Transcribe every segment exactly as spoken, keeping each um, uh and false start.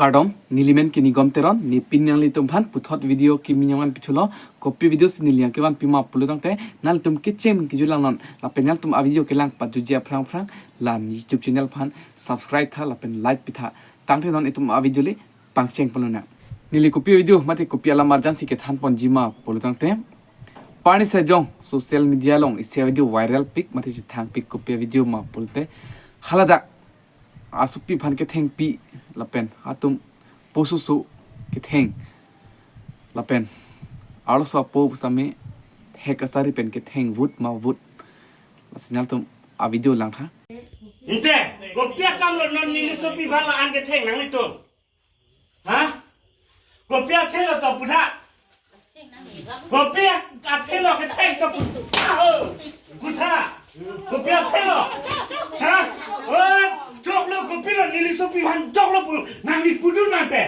Kardom, nelimen ke Nigom Teron, ne pini nanglitum aphan puthot video kimi nangvan pithulo. Kopi video si neli nangkevan pima pulo tangte, nanglitum kecheng kejut langnon, lapen nanglitum a video kelang pajutji aphrang aphrang, la YouTube channel aphan subscribe tha, lapen like pitha. Tangte non itum a video le pangcheng ponlonang. Neli kopi video mate kopi alam arjan si kethan ponji ma pulo tangte, parni sejong social media along isi video viral pik mate chethang pik kopi video ma pulote, haladak asopi aphan kethengpi lapen atum pososo ketheng lapen arloso apo same hek asari pen ketheng vut ma vut. Lasi nanglitum a video langtha. Inte, kopi akam lo non nelisopi aphan la-an ketheng nanglitum? Ha? Kopi athelo to putha. Kopi athelo ketheng to putha. Ho. Putha. Kopi athelo. Ha? O, choklo kopilo nelisopi aphan choklo pu. Nangli pudun mante.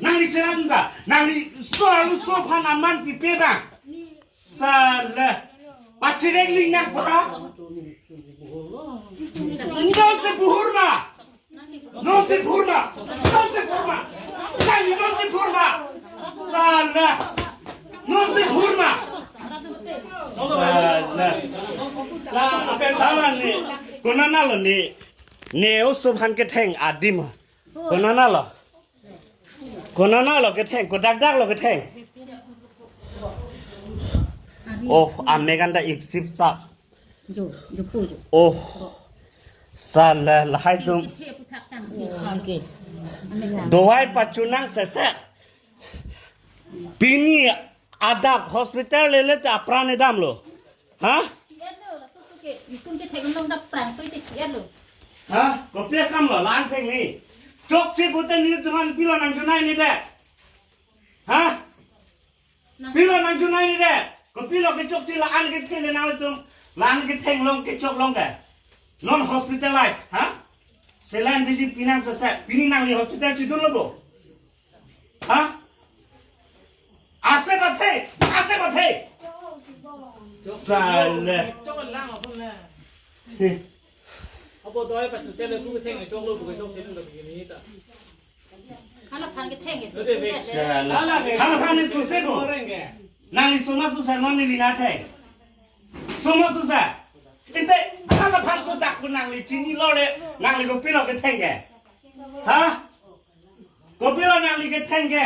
Nangli cheran ba. Nangli so arloso aphan aman pipe ba. Sala. Pachirek lingnang putha. Nonsi puhur ma. Nonsi phurma! Nonsi phurma! Nangli nonsi phurma! Sala! Nonsi phurma! Sala! Sala ne, konatlo ne, ne oso aphan ketheng adim. Konatlo? Konatlo ketheng, kodak dak lo ketheng. Oh, amek anta iksip sap. Jo, jo po jo. Oh. Sala lahai atum. Kethe aputhak tang. Oke. Dawai pachunang sese. Pini adap hospital lele ta pran damlo. Ha? Chiat lo, laso tu ke, itum ke thek long da pran so ite chiat lo. Ha? Kopi akam lo, la-an thengni. Chokche pute nelitum aphan pilo nangchunai ni de. Ha? Pilo nangchunai ni de. Kopilo kechokche la-an ketheng le nangtum. La-an ketheng long kechok long de. Non hospitalized, ha? Saline diji pinang sese. Pini nangli hospital chidunlo bo. Ha? Ase pathe, ase pathe. Sala. Chok lang ason le. He. Abo doi pa tu sele ku theng chok lo bu chok sele lo bi ni ta. Hala aphan ketheng ke Ode be. Sese. Sala. Hala aphan ni suse bo. Nangli suma suse non neli na theng. Suma suse. Ite hala aphan so dak ko nangli chinilo le nangli kopilo ketheng ke. Ha? Kopilo nangli ketheng ke.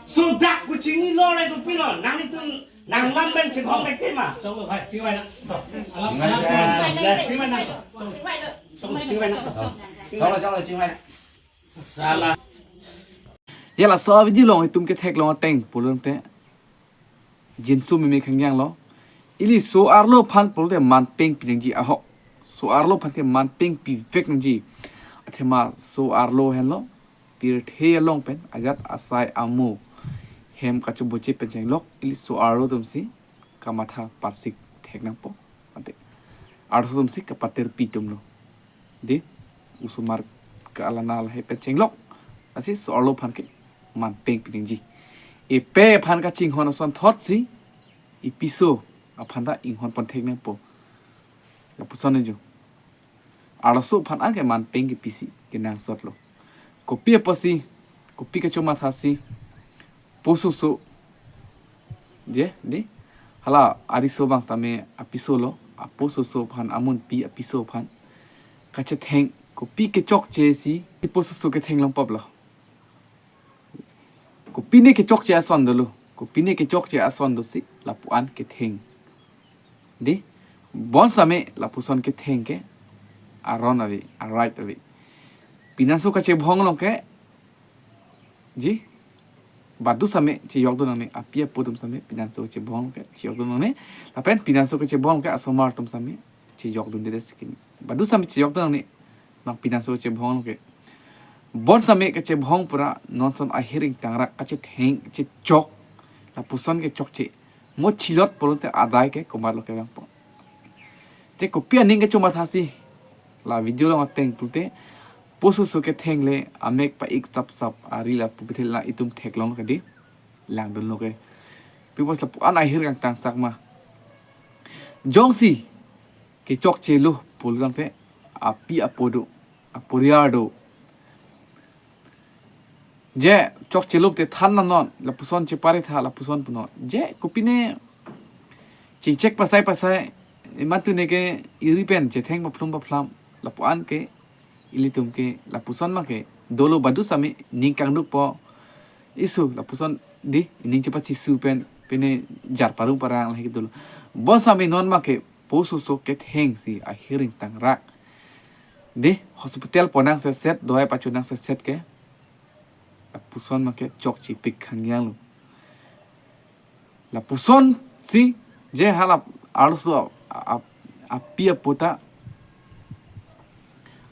So dak ko chinilo le kopilo nanglitum nanglam pen chingkhong mek tema. Chok lo hai, chingvai na. Alam, alam, chingvai na. Chok lo, chok lo, chingvai na. Sala. Ya laso a video along itum kethek long ateng pulo tangte jinso meme khangyang lo. Ili so arlo aphan pulote man peng pinangji ahok. So arlo aphan ke man peng pivek nangji. Athema so arlo henlo pirthe along pen ajat asai amo hem kachoboche pen chenglok ili so arlo atum si kamatha parsik thek nangpo. Ante arloso atum si kapater pi atum lo. Di, osomar ke alana lahai pen chenglok. Lasi so arlo aphan ke man peng pinangji. Epe aphan kachinghon asonthot si, episo aphan ta inghon pon thek nangpo. Lapuson jo. Arloso aphan an ke man peng ke pisi kenangsot lo. Kopi apotsi, kopi kachomatha si, pososo. Je, di. Hala, ariso abang sitame apiso lo, apososo aphan, amunpi apiso aphan. Kachetheng, kopi kechokche si, si pososo ketheng longpop lo. Kopine kechokche ason dolo, kopine kechokche ason dosi, lapu-an ketheng. Di, bon same lapuson ketheng ke, aron ave, aright ave. Pinanso kachebhong along ke, ji, badu same chejokdun nangne, api apo atum same, pinanso kachebhong along ke, chejokdun nangne, lapen pinanso kachebhong along ke, asomar atum same, chejokdunde sikini. Badu same chejokdun nangne, bang pinanso kachebhong along ke. Bon same kachebhong pura, non ason ahir ingtangrak, kachetheng, chechok, lapuson kechokche. Mo chilot pulote adai ke komatlo kevangpo. Te kopi aning kachomatha si la video along ateng pulote pososo ketheng le amek pa-ik sapsap ari lapu bethel la itum theklong kadi langdunlo ke. Pi apotsi lapu-an ahir kangtangsak ma. Jongsi kechokche lo pulo tangte api apo do, aporiar do. Je chokchelup te than na non, lapuson chepari tha, lapuson punon. Je kopine chingchek pasai pasai, iman tune ke iri pen chetheng paplum paplam, lapu-an ke ilitum ke, lapuson ma ke dolo, badu sami ning kangdukpo. Isu lapuson di, ning chepachisu pen, pine jar paru parang lahai dolo. Bonsami non ma ke pososo kethengsi ahiring tangrak. Di, hospital ponang seset, dawai pachonang seset ke. Lapuson ma ke chokchepik khangyang lo. Lapuson si, je hala arloso a-, a-, api apo ta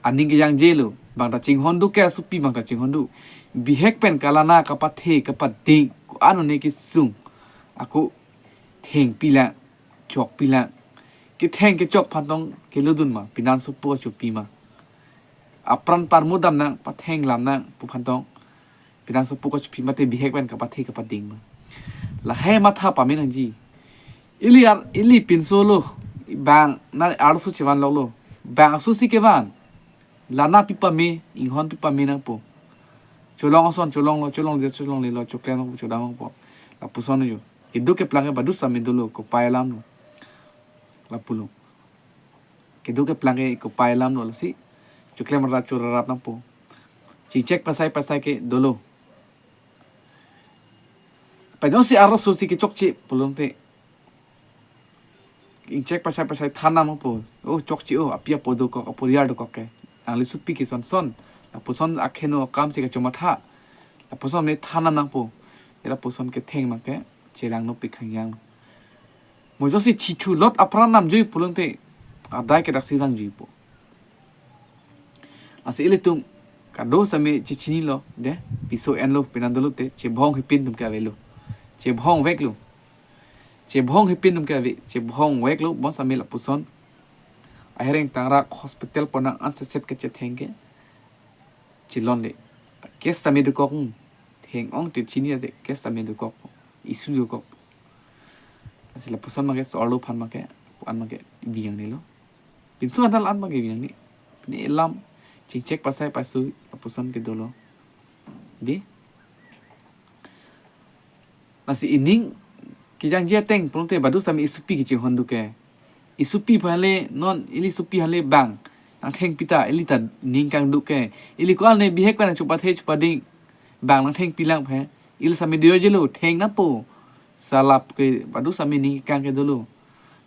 aning kejangje lo, bang ta chinghonduk ke, asopi bang ta chinghonduk. Bihek pen kalana kapathe kapading, ko-an one kesung, ako thengpi lang, chokpi lang. Ketheng kechok aphan tong kelodun ma, pinansopo chopi ma. Apran parmudam nang, pathenglam nang pu aphan tong pinansopo kachopi mate bihek pen kapathe kapading ma. Lahai matha pame nangji. Ili ar-, ili pinso lo, bang na arloso chevanlok lo. Bang asosi kevan. Lana pi pame, inghon pi pame nangpo. Cholong ason cholonglo, cholongle cholonglelo, choklem nangpo, chodam nangpo. Lapuson jo. Keduk keplang ke badu sami dolo, kopai alam lo. Lapulo. Keduk keplang ke kopai alam lo, lasi choklem rap chorarap nangpo. Chingchek pasai pasai ke dolo. Pajongsi arloso si kechokche pulote, ingchek pasai pasai than nangpo. Oh, chokche, oh, api apo dokok, aporiyal dokok ke. Nangli sopi ke son son. Lapuson akheno akam si kachomatha. Lapuson ne than nangpo. Lapuson ketheng ma ke chelang nopik khangyang. Mo jongsi chithu lot apran namjui pulote, adai ke daksi vangjuipo. Lasi ilitum kado sami chechinilo, de, piso enlo, pinan dolo te, chebhong hepin atum ke avelo. Chebhong veklo. Chebhong hepin atum ke ave, chebhong veklo, bonsami lapuson ahiring tangrak hospital ponang an seset kechetheng ke chelonle. Case tame dokok, hmm. Theng-ong te chini ate case tame dokok. Issue dokok. Lasi lapuson ma ke so-arlo aphan ma ke, pu-an ma ke biyang nilo. Pinso antal an ma ke biyang ni. Pine alam chingchek pasai pasui lapuson ke dolo. Di. Lasi ining kejangje ateng pulote badu sami isopi kechinghonduk ke. Isopi aphan le non, ili sopi aphan le bang nangthengpi ta, ili ta ning kangduk ke. Ili ko-an ne bihek pen chopathe chopading, bang nangthengpi lang phe. Ili sami diyo jelo, theng nangpo. Salap ke badu sami ning kang ke dolo.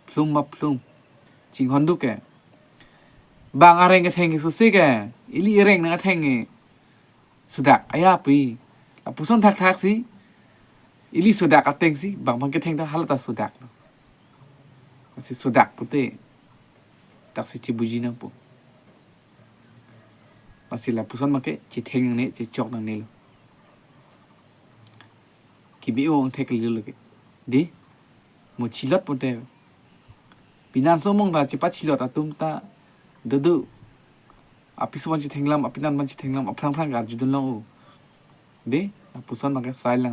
Plum ma plum. Chinghonduk ke. Bang areng ketheng ke sose ke. Ili ireng nangtheng ke. Sodak, aya pi. Lapuson thakthak si. Ili sodak ateng si, bang bang ketheng ta hala ta sodak lo. Lasi sodak pute. Daksi chibuji nangpo. Lasi lapuson ma ke, chetheng nangne, chechok nangnelo. Kibi ong thek lilo ke. Di, mo chilot pute. Pinanso mong ta chepachilot atum ta dodo. Apiso aphan chethenglam, apinan aphan chethenglam, aphrang phrang karjudun long o. Di, lapuson ma ke sai lang.